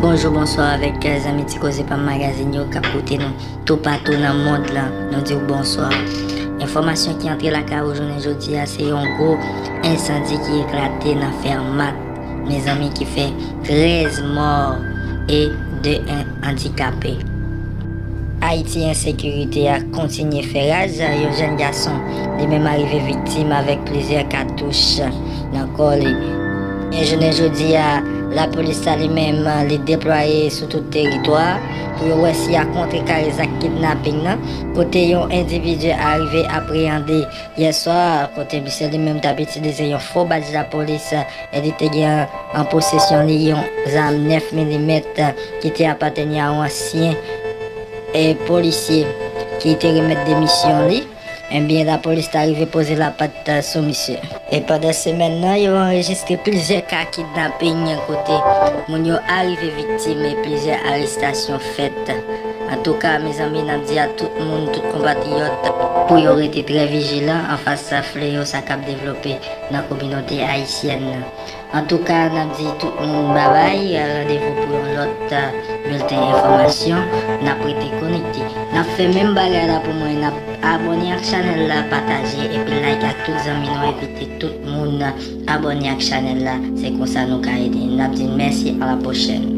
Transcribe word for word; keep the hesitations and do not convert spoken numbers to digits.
Bonjou, bonswa avèk zanmi Ti Koze Pam Magazine yo k ap koute nou toupatou nan mond lan. Nou di w bonswa. Enfòmasyon ki antre lakay ou jounen jodi a, se yon gwo ensandi ki eklate nan Fèmat, mezanmi, ki fè trèz mò e de andikape. Ayiti, ensekirite a kontinye fè raj. Yon jèn gason li menm arive viktim avèk plizyè katouch nan kò li. E jounen jodi a, lapolis la li menm li deplwaye sou tout teritwa pou yo wè si y a kontrekare zak kidnaping nan, kote yon endividi arive apreyande yè swa, kote misye li menm t ap itilize yon fo badj lapolis e li te gen an posesyon li yon zam nèf milimèt ki te apateni a yon ansyen e polisye ki te remèt demisyon li. Ebyen, lapolis ta rive poze lapat sou misye. E pandan semèn nan, yo anrejistre plizyè ka kidnaping kote moun yo arive viktim e plizyè arestasyon fèt. Antouka, mezanmi, n ap di a tout moun, tout konpatriyòt, pou yo rete trè vijilan anfas fleyo sa k ap devlope nan kominote ayisyèn nan. Antouka, n ap di tout moun babay, randevou pou yon lòt bilten enfòmasyon. N ap rete konekte. N ap fè menm bagay la pou mwen, n ap abòne ak chanèl la, pataje epi like ak tout zanmi nou, envite tout moun abòne ak chanèl la. Se konsa nou ka ede. N ap di mèsi, a la pwochèn.